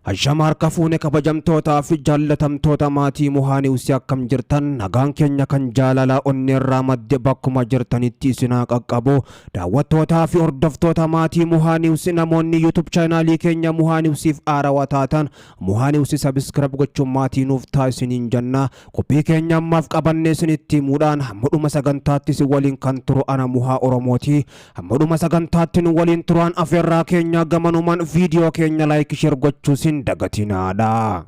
Ashama harka fuune, kabajamtootaa fi jaallatamtoota maatii Muhaa News, akkam jirtan? Nagaan keenya kan jaalalaa onneerraa madde bakkuma jirtanitti isinaa qaqqabu. Daawwattootaa fi hordoftoota maatii Muhaa News, namoonni YouTube chaanaalii keenya Muhaa Newsiif haarawaa taatan Muhaa News subscribe gochuun maatii nuuf ta'a isiniin jenna. Qophii keenya ammaaf qabannee isinitti himuudhaan hamma sagantaatti isin waliin kan turu ana Muhaa Oromooti. Hamma sagantaatti nu waliin turaan afeerraa keenya. Gamanumaan viidiyoo keenya like, share gochuu sin dagatinaadha.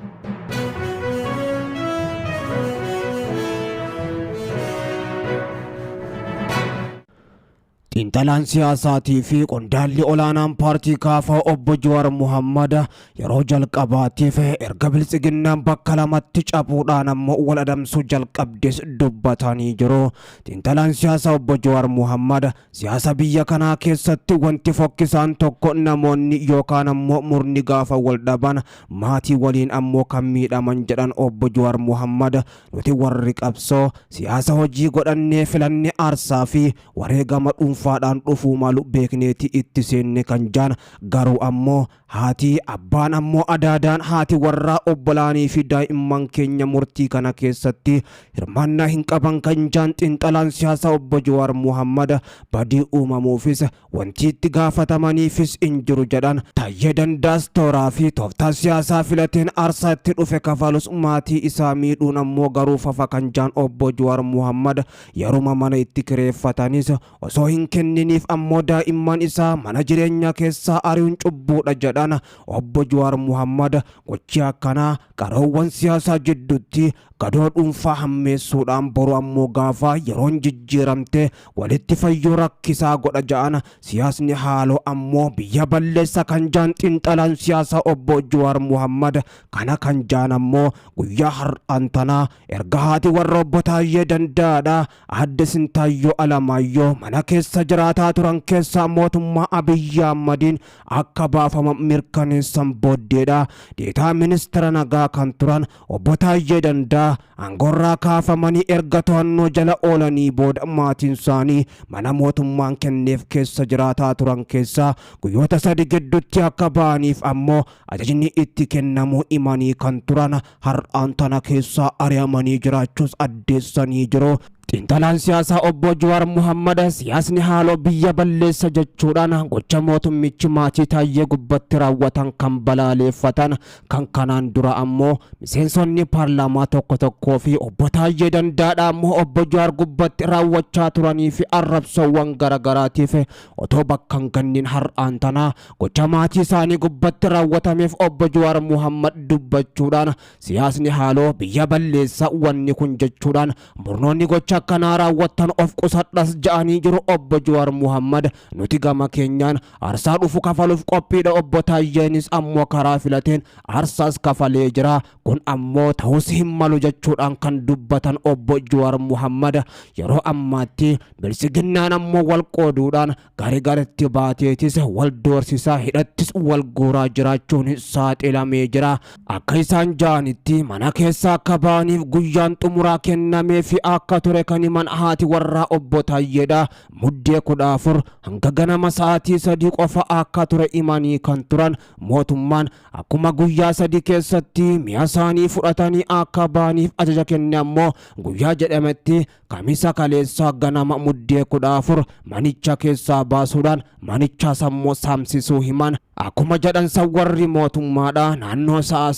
Xiinxalaan siyaasaatii fi qondaalli olaanaan paartii KFO obbo Jawaar Muhammad yeroo jalqabaatiif erga biltsiginnaan bakka lamatti cabuudhaan ammoo wal adamsuu jalqabdes dubbatanii jiru. Xiinxalaan siyaasaa obbo Jawaar Muhammad, siyaasa biyya kanaa keessatti wanti fokkisaan tokko namoonni yookaan ammoo murni gaafa wal dhaban maatii waliin ammoo kan miidhaman jedhan. Obbo Jawaar Muhammad, nuti warri qabsoo siyaasa hojii godhannee filanne aarsaa fi wareegama dhuunfaadhaan dhufuu malu beekneeti itti seenne kan jaan, garuu ammoo haati, abbaan, ammoo adaadaan, haati warraa, obbolaanii fi daa'imman keenya murtii kana keessatti hirmaannaa hin qaban kan jaan xiinxalaan siyaasaa obbo Jawaar Muhammad, badii uumamuufis wanti itti gaafatamaniifis hin jiru jedhan. Taayyee Dandaas tooraa fi tooftaa siyaasaa filateen aarsaa itti dhufe kafalus maatii isaa miidhuun ammoo garuu fafa kan jaan obbo Jawaar Muhammad, yeruma mana itti kireeffatanis osoo hin kenniniif ammoo daa'imman isaa mana jireenyaa keessaa ari'uun cubbuudha jedhan. Obbo Jawaar Muhammad, gochi akkanaa qaroowwan siyaasaa jidduutti gadoo dhuunfaa hammeessuudhaan boru ammoo gaafa yeroon jijjiiramte walitti fayyuu rakkisaa godha ja'an. Siyaasni haaloo ammoo biyya balleessa kan jaan xiinxalaan siyaasaa obbo Jawaar Muhammad, kana kan jaan ammoo guyyaa har'aan tanaa erga haati warra obbo Taayyee Danda'aadha aadde Sintaayyoo Alamaayyoo mana keessa jiraataa turan keessaa mootummaa Abiyyi Ahmadiin akka baafaman mirkaneessan booddeedha. Deetaa ministeera nagaa kan turan obbo Taayyee Danda'a aangoorraa kaafamanii erga to'annoo jala oolanii booda maatiin isaanii mana mootummaan kenneef keessa jiraataa turan keessaa guyyoota 3 gidduutti akka ba'aniif ammoo ajajni itti kennamuu himanii kan turan har'aan tana keessaa ari'amanii jiraachuus addeessanii jiru. Xiinxalaan siyaasaa obbo Jawaar Muhammad, siyaasni haaloo biyya balleessa jechuudhaan gocha mootummichi maatii Taayyee gubbatti raawwatan kan balaaleeffatan, kan kanaan dura ammoo miseensonni paarlaamaa tokko tokkoo fi obbo Taayyee Dandaadha ammoo obbo Jawaar gubbatti raawwachaa turanii fi arrabsoowwan garagaraatiif otoo bakka hin kennin har'aan tanaa gocha maatii isaanii gubbatti raawwatameef obbo Jawaar Muhammad dubbachuudhaan, siyaasni haaloo biyya balleessa wanni kun jechuudhaan murnoonni gocha akkanaa raawwattan of qusadhas ja'anii jiru. Obbo Jawaar Muhammad, nuti gama keenyaan aarsaa dhufu kafaluuf qophiidha, obbo Taayyeenis ammoo karaa filateen aarsaas kafalee jira, kun ammoo ta'us hin malu jechuudhaan kan dubbatan obbo Jawaar Muhammad, yeroo ammaatti biltsiginnaan ammoo wal qooduudhaan gari garatti baateetis wal doorsisaa hidhattis wal guuraa jiraachuun saaxilamee jira. Akka isaan ja'anitti mana keessa akka ba'aniif guyyaan xumuraa kennamee fi akka ture kan himan haati warraa obbo Taayyeedha. Muddee 14 hanga ganama sa'aatii 3 qofa akka ture himanii kan turan, mootummaan akkuma guyyaa 3 keessatti mi'a isaanii fudhatanii akka ba'aniif ajaja kenne ammoo guyyaa jedhametti Kamisa kaleessaa ganama Muddee 14 manicha keessaa baasuudhaan manichaas ammoo saamsisuu himan. Akkuma jedhan san warri mootummaadha naannoo sa'a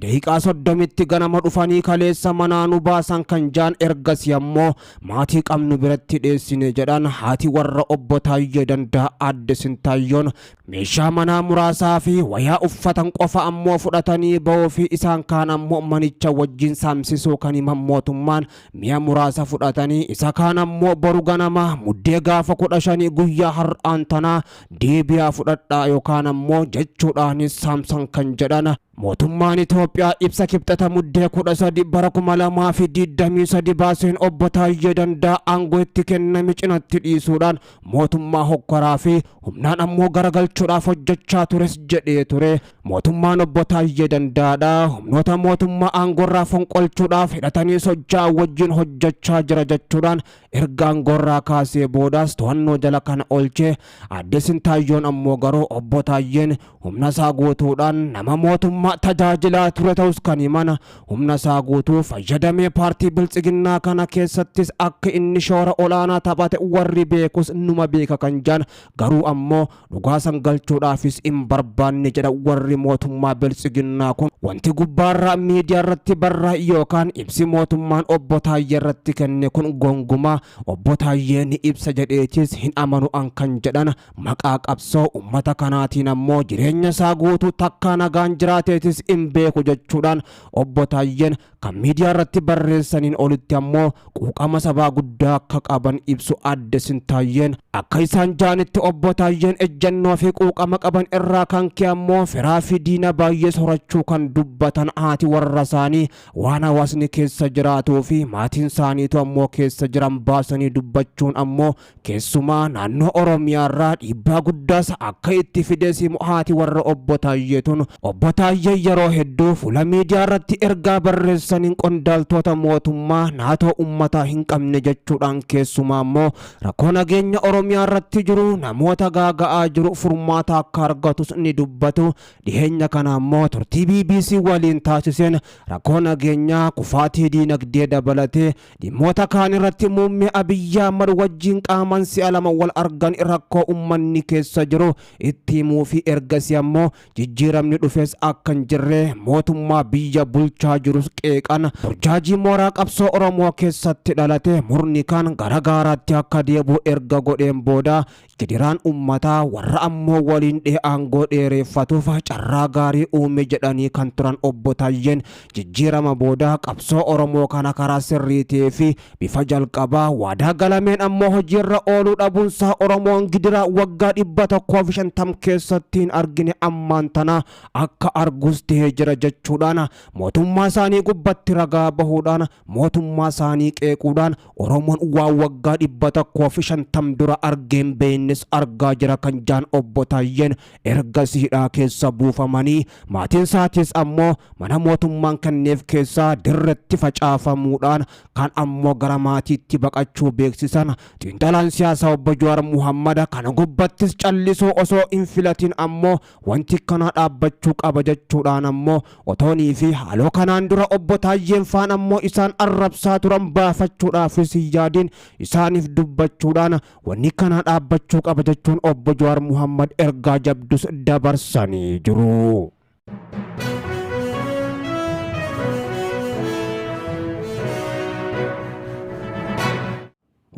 3:30tti ganama dhufanii kaleessa manaa nu baasan kan jaan, ergasii ammoo maatii qabnu biratti dheessine jedhan. Haati warra obbo Taayyee Danda'a aadde Sintaayyoon meeshaa manaa muraasaa fi wayaa uffatan qofa ammoo fudhatanii ba'uu fi isaan kaan ammoo manicha wajjin saamsisuu kan himan, mootummaan mi'a muraasa fudhatanii isa kaan ammoo boru ganama Muddee gaafa 15 guyyaa har'aan tanaa deebi'aa fudhadhaa yookaan ammoo jechuudhaanis saamsan kan jedhan. Mootummaan Itoophiyaa ibsa Kibxata Muddee 13 bara 2023 baaseen Obbo Taayyee Dandaa aangoo itti kenname cinatti dhiisuudhaan mootummaa hokkoraa fi humnaan ammoo garagalchuudhaaf hojjechaa tures jedhee ture. Mootummaan Obbo Taayyee Dandaadha humnoota mootummaa aangoorraa fonqolchuudhaaf hidhatanii socho'an wajjin hojjechaa jira jechuudhaan erga aangoorraa kaasee boodaas to'annoo jala kan oolche Aadde Sintaayyoon ammoo garuu Obbo Taayyeen humna isaa guutuudhaan nama mootummaa tajaajilaa ture ta'us kan himan humna isaa guutuu fayyadamee paartii biltsiginnaa kana keessattis akka inni shoora olaanaa taphate warri beekus numa beeka kan jedhan garuu ammoo dhugaa san galchuudhaafis hin barbaanne jedha warri mootummaa biltsiginnaa kun. Wanti gubbaarraa miidiyaa irratti barraa'e yookaan ibsi mootummaan Obbo Taayyee irratti kenne kun gonkumaa Obbo Taayyee ni ibsa jedheetis hin amanu an kan jedhan maqaa qabsoo ummata kanaatiin ammoo jireenya isaa guutuu takkaa nagaan jiraateetis hin beeku jechuudhaan Obbo Taayyeen kan miidiyaa irratti barreessaniin olitti ammoo quuqama sabaa guddaa akka qaban ibsu Aadde Sintaayyeen. Akka isaan ja'anitti Obbo Taayyeen ejjennoo fi quuqama qaban irraa kan ka'e ammoo firaa fi diina baay'ees horachuu kan dubbatan haati warra isaanii waan hawaasni keessa jiraatuu fi maatiin isaaniitu ammoo keessa jiran baasanii dubbachuun ammoo keessumaa naannoo Oromiyaarraa dhiibbaa guddaas akka itti fides himu haati warra Obbo Taayyee tun. Obbo Taayyee yeroo hedduu fuula miidiyaa irratti ergaa barreessaniin qondaaltoota mootummaa naatoo ummataa hin qabne jechuudhaan keessumaa ammoo rakkoo nageenya Oromiyaa irratti jiru namoota gaaga'aa jiru furmaata akka argatus ni dubbatu. Dhiheenya kana ammoo turtii bbc waliin taasiseen rakkoo nageenyaa, kufaatii diinagdee dabalatee dhimmoota kaan irratti muummee Abiyyi Ahmad wajjin qaamaan si'a lama wal argan rakkoo ummanni keessa jiru itti himuu fi ergasii ammoo jijjiiramni dhufes akka hin jirre mootummaa biyya bulchaa jirus qeeqan. Burjaajii mooraa qabsoo Oromoo keessatti dhalate murni kaan gara gaaraatti akka deebi'u erga godheen booda Gidiraan ummataa warra ammoo waliin dhee aangoo dheereeffatuuf carraa gaarii uume jedhanii kan turan Obbo Taayyeen jijjiirama booda qabsoo Oromoo kana karaa sirrii ta'ee fi bifa jalqabaa waadaa galameen ammoo hojiirra ooluu dhabuunsaa Oromoon gidiraa waggaa 150 keessatti hin argine ammaan tana akka argus ta'ee jira jechuudhaan mootummaa isaanii gubbatti ragaa bahuudhaan mootummaa isaanii qeequudhaan Oromoon waan waggaa 150 dura argee hin beeknes argaa jira kan jaan Obbo Taayyeen ergasii hidhaa keessa buufamanii maatiin isaatis ammoo mana mootummaan kenneef keessaa dirretti facaafamuudhaan kan ammoo gara maatiitti baqachuu beeksisan. Xiinxalaan siyaasaa Obbo Jawaar Muhammad kana gubbattis callisuu osoo hin filatin ammoo Wanti akkanaa dhaabbachuu qaba jechuudhaan ammoo otoonii fi haaloo kanaan dura Obbo Taayyeen faan ammoo isaan arrabsaa turan baafachuudhaafis hin yaadin isaaniif dubbachuudhaan wanni akkanaa dhaabbachuu qaba jechuun Obbo Jawaar Muhammad ergaa jabdus dabarsanii jiru.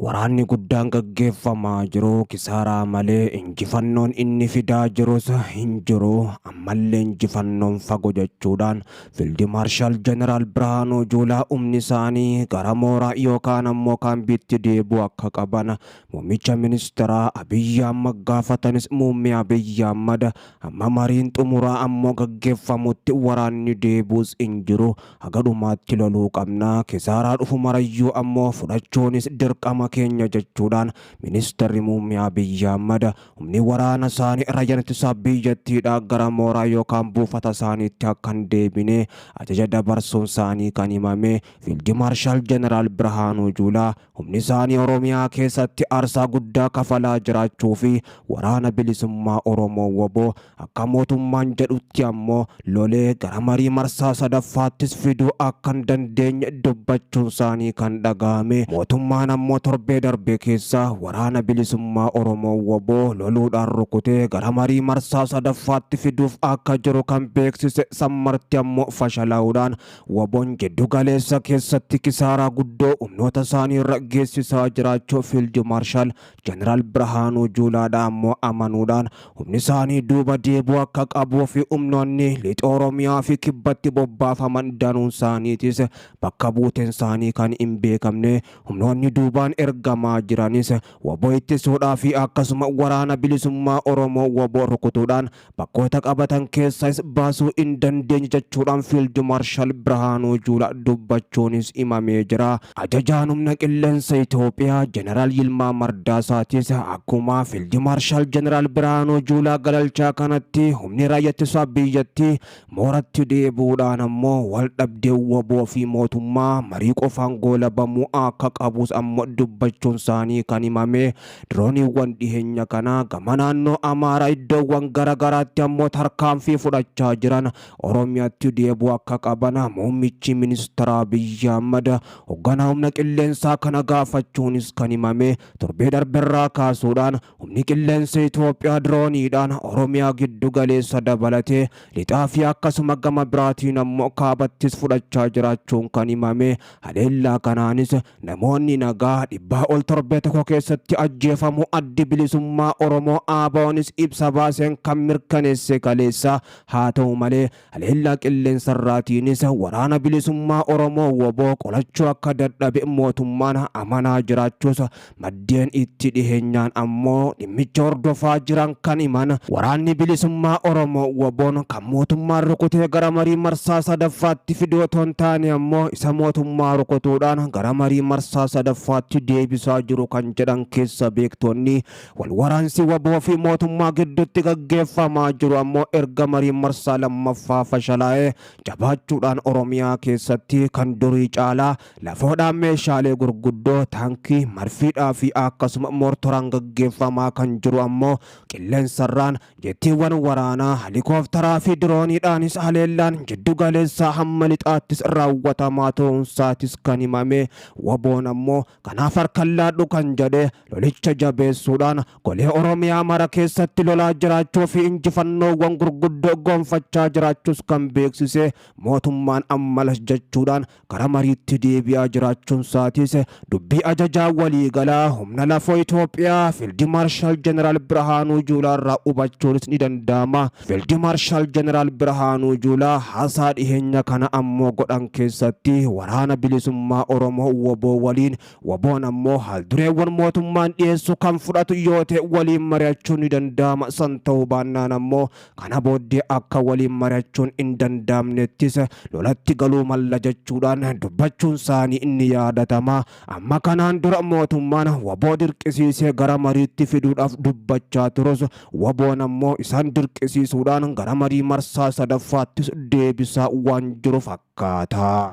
Waraanni guddaan gaggeeffamaa jiru kisaaraa malee injifannoon inni fidaa jirus hin jiru, ammallee injifannoon fago jechuudhaan Fiildi Maarshaal Jeneraal Birhaanuu Juulaa humni isaanii gara mooraa yookaan ammoo kaambiitti deebi'uu akka qaban Muummicha Ministeeraa Abiyyi Ahmad gaafatanis Muummee Abiyyi Ahmad hamma mariin xumuraa ammoo gaggeeffamutti waraanni deebi'us hin jiru. Haga dhumaatti loluu qabna, kisaaraa dhufu marayyuu ammoo fudhachuunis dirqama keenya jechuudhaan Ministerri Muummee Abiyyi Ahmad humni waraana isaanii Raayyaan Ittisaa biyyattiidhaa gara mooraa yookaan buufata isaaniitti akka hin deebine ajaja dabarsuun isaanii kan himame Fiildi Maarshaal Jeneraal Birhaanuu Juulaa humni isaanii Oromiyaa keessatti aarsaa guddaa kafalaa jiraachuu fi Waraana Bilisummaa Oromoo wbo Akka mootummaan jedhutti ammoo lolee gara marii marsaa sadaffaattis fiduu akka hin dandeenye dubbachuunsaanii kan dhagahame. Mootummaan ammoo torbee darbe keessa Waraana Bilisummaa Oromoo, wbo, loluudhaan rukutee gara marii marsaa sadaffaatti fiduuf akka jiru kan beeksise san marti ammoo fashalaa'uudhaan WBOn jiddu galeessa keessatti kisaaraa guddoo humnoota isaaniirra geessisaa jiraachuu Fiild Maarshaal Jeneraal Birhaanuu Juulaadhaa ammoo amanuudhaan humni isaanii duuba deebi'uu akka qabuu fi humnoonni lixa Oromiyaa fi kibbatti bobbaafaman danuun isaaniitis bakka buuteen isaanii kan hin beekamne humnoonni duubaan erga ergamaa jiranis wbo ittisuudhaa fi akkasuma Waraana Bilisummaa Oromoo wbo rukutuudhaan bakkoota qabatan keessaayis baasuu hin dandeenye jechuudhaan Fiild Maarshaal Birhaanuu Juulaa dubbachuunis himamee jira. Ajajaan Humna Qilleensa Itoophiyaa Jeneraal Yilmaa Mardaasaatis akkuma Fiild Maarshaal Jeneraal Birhaanuu Juulaa galalchaa kanatti humni raayyaa ittisaa biyyattii mooratti deebi'uudhaan ammoo wal dhabdeen wbo fi mootummaa marii qofaan goolabamuu akka qabus ammoo dubbachuun isaanii kan himame. Dirooniiwwan dhiheenya kana gama naannoo Amaaraa iddoowwan gara garaatti ammoo tarkaanfii fudhachaa jiran Oromiyaatti deebi'uu akka qaban muummichi ministeeraa Abiyyi Ahmad hogganaa humna qilleensaa kana gaafachuunis kan himame. Torbee darberraa kaasuudhaan humni qilleensa Itoophiyaa dirooniidhaan Oromiyaa giddu galeessa dabalatee lixaa fi akkasuma gama biraatiin ammoo kaabattis fudhachaa jiraachuun kan himame. Haleellaa kanaanis namoonni nagaa dhibbaa ol torbee tokko keessatti ajjeefamuu Addi Bilisummaa Oromoo ABOnis ibsa baaseen kan mirkaneesse kaleessa. Haa ta'u malee haleellaa qilleensarraatiinis Waraana Bilisummaa Oromoo wbo qolachuu akka dadhabe mootummaan amanaa jiraachuus Maddeen itti dhiheenyaan ammoo dhimmicha hordofaa jiran kan himan, Waraanni Bilisummaa Oromoo, WBOn, kan mootummaan rukutee gara marii marsaa sadaffaatti fidu otoo hin taane ammoo isa mootummaa rukutuudhaan gara marii marsaa sadaffaatti deebisaa jiru kan jedhan keessa beektonni, wal waraansi wbo fi mootummaa gidduutti gaggeeffamaa jiru ammoo erga mariin marsaa lammaffaa fashalaa'ee jabaachuudhaan Oromiyaa keessatti kan durii caalaa Lafoodhaan meeshaalee gurguddoo taankii, marfiidhaa fi akkasuma moortoraan gaggeeffamaa kan jiru ammoo qilleensarraan jettiiwwan waraanaa, halikooftaraa fi dirooniidhaanis haleellaan jiddu galeessaa hamma lixaattis raawwatamaa turuunsaatis kan himame. Waboon ammoo kanaaf harka hin laadhu kan jedhe lolicha jabeessuudhaan golee Oromiyaa mara keessatti lolaa jiraachuu fi injifannoowwan gurguddoo gonfachaa jiraachuus kan beeksise mootummaan ammalas jechuudhaan gara mariitti deebi'aa jiraachuunsaatiis dubbii ajajaa waliigalaa humna lafoo Itoophiyaa Fiildi Maarshaal Jeneraal Birhaanuu Juulaa irraa hubachuunis ni danda'ama. Fiildi Maarshaal Jeneraal Birhaanuu Juulaa haasaa dhiheenya kana ammoo godhan keessatti Waraana Bilisummaa Oromoo wbo waliin WBOn ammoo haaldureewwan mootummaan dhiyeessu kan fudhatu yoo ta'e waliin mari'achuun ni danda'ama san ta'uu baannaan ammoo Kana booddee akka waliin mari'achuun hin danda'amnettis lolatti galuu malla jechuudhaan dubbachuun isaanii ni yaadatama. Amma kanaan dura mootummaan wbo dirqisiisee gara mariitti fiduudhaaf dubbachaa turus WBOn ammoo isaan dirqisiisuudhaan gara marii marsaa sadaffaattis deebisaa waan jiru fakkaata.